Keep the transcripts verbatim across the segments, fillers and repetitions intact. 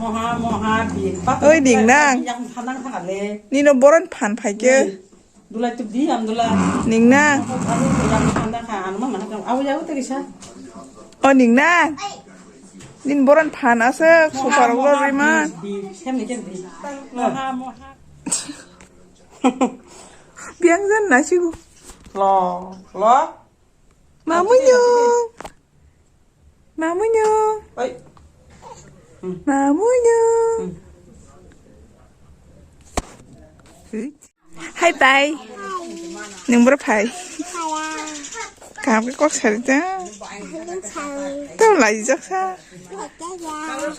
Moha, moha, bin. Oi, ding nang. Yang thanang thangale. Nino boron phan phaikhe. Dulai tu di, am dulai. Ning na. Yang thanang kha, anu mang nang kha. Awi, awi, tadi sa. O, ning na. Nin boron phan aswk, super lo rima. Di, di. Sem ni, sem di. Moha, moha. Biang jan na sigu. Lo, lo. Mamunyung. Mamunyung. Oi. Mamunyung. Hai, pai. Nung bro, pai. Kaham khe kok sari ta. Tam laijak sa.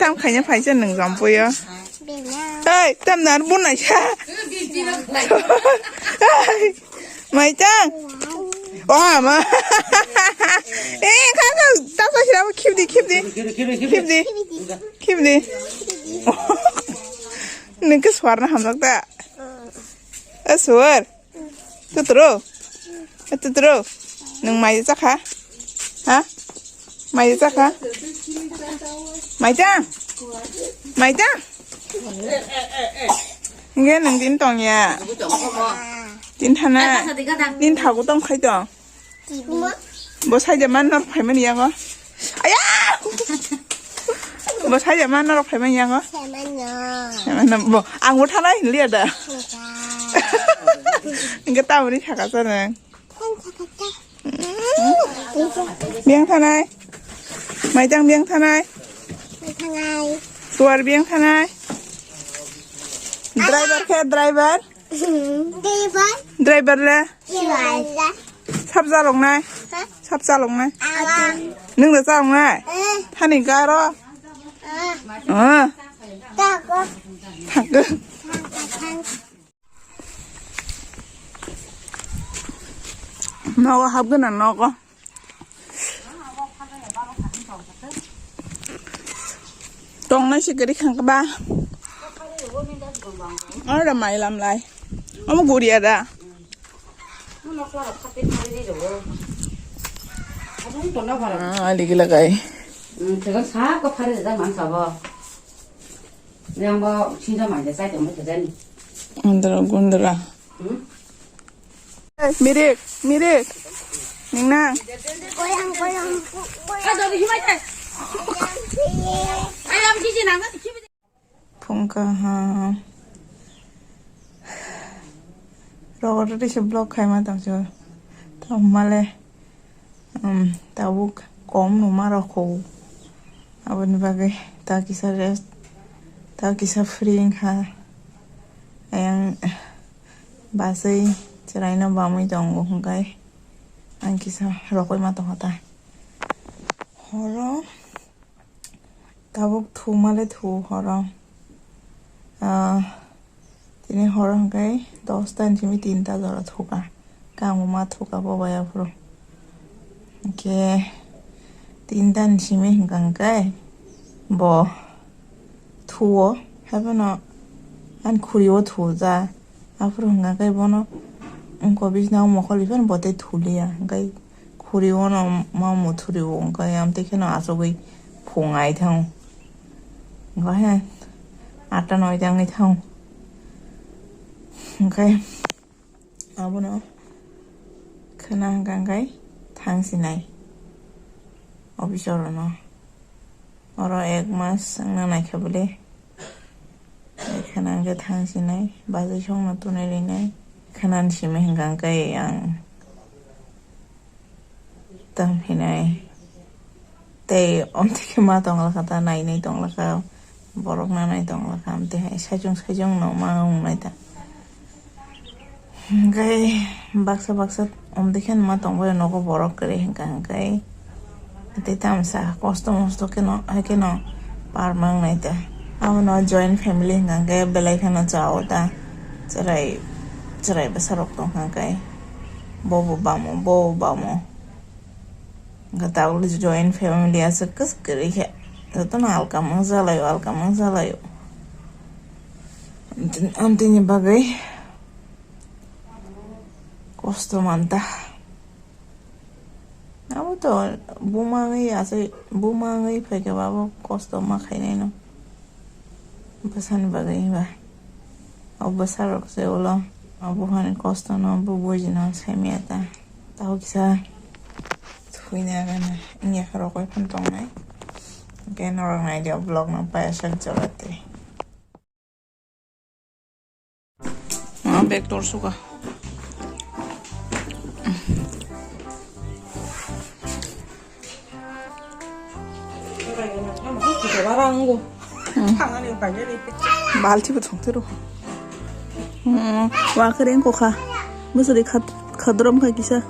Tam khaina phai sa nung jampuyo. Ei, tam nar bunai sa. Ei, mai tang. O ama. Eh, kha, kha, ta sa sira, khibdi, khibdi. Khibdi. Khibdi. Nung khe swarna hamjak da. Eh, swar. Tutro. Eh, tutro. Nung mai jakha? Ha? Mai jakha? Mai ta? Mai ta? Nge nung din tong ya. Din thana. Din thagu tong khai tong. Bo saida man norok phaimani yango. Aya! Bo saida man norok phaimani yango. Saimanya. Saimanya bo, ang bo thanai hinliya da. Enggak. Enggak tahu ni saka sana. Kan saka ta. Biang thanai. Maitang biang thanai. Thanai. Suar biang thanai. Driver khe driver. Driver. Driver le. Driver. Sab jalok nai. Ha? Sab jalok nai. Awa. Nung da jalok nai. Eh. Thani garo. Ah. Ah. Tako. Tako. Tako, tako. Nogo hapgwna nogo. Tongnai se kwrwi khang khe ba. Oro da mai lam lai. Omo guria da. Ah, ali gila kai. Andra gundra. Mirik, mirik. Ningna. Goyang, goyang, goyang. Phungka ha. Rogo rwtwi se vlog khaima tongso. Tongmale, um, tabuk kom numa rokho. Aboni bagwi ta kisa rest, ta kisa free wngkha. Ayang baswi chwraino bamwi tongo hwnkhe ang kisa rokoi ma tongkha ta. Horo. Tabuk thumale thu horo. Ah, tini horo hwnkhe dosta ni simi tinta jora thuka. Kangma thuka bo bai aphuru. Hwnkhe tinta ni simi hwnkha hwnkhe bo thuo, haiphano ani khuri o thuja. Aphuru hwnkha khe bono wngkha bisna o mokol biphano bo tei thuliya, hwnkhe khuri o no ma muthuri o wngkha, amtwi kheno achugwi phung ai thango, wngkha he atta noita wngwi thango, hwnkhe abono khwna hwnkha khe thang sinai office o rwno. Oro ek mas wngna naikha bwle. Khana hwnkhe thang sinai, bazai songno tunai rinai. Khana simi hwnkha khe ang tang phinai. Tei omtwi khe ma tong lakha ta, nainai tong lakha, borok nanai tong lakha, amtwi hai saichung saichung no ma wngnai ta. Hwnkhe baksa baksa omtwi khe ma tongbai nogo borok kwrwi hwnkha hwnkhe tei tamsa kosto mosto kheno hai kheno par mangnai ta. Abono joint family hwnkha hwnkhe belai kheno chao ta, chwrai chwrai bwsarok tongkha hwnkhe bobo bamo bobo bamo. Hwnkhe tabuk joint family aswk kwrwi khe jotono alka mangsa laio alka mangsa laio. Amtini bagwi kosto manta. Abo to buma wngwi asai, buma wngwi phaikhe abo kosto ma khainai no. Bwsani bagwi ba. O bwsarok se ulo. O buphani kostono bo bujina saimaya ta. Tao kisa thuina gana. Inya kha rokoi phan tongnai. Hwnkhe norok naidi o vlogno paiyasak jora tei. Ah, bag tor suka. Balti bo thongtero. Hmm, wa keren ko kha. Musuri khat khadrom kha kisa.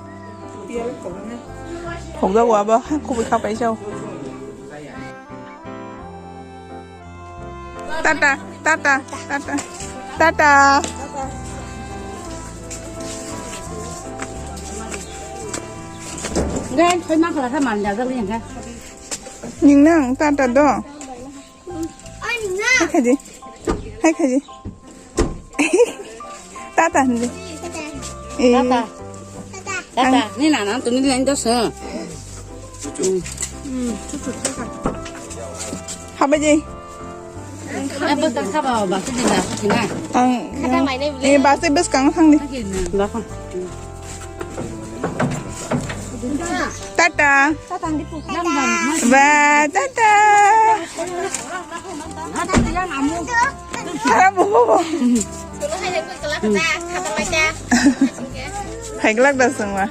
Khogda wa ba kubui kha paisao. Tata, tata, tata, tata. Ngai, khoi ma khala sa man ja jali ngai. Ning nang tata do. Hai khaji. Hai khaji. Tata hindi. Eh. Tata. Tata. Ni nana tu ni lain dos. Hmm. Haba je. Apa tak saba ba tu di na tu na. Ang. Kata mai ni. Eh, basi bus kang thang di. Tata. Ba, tata. Ara bo bo bo. Hai glak da sungwa.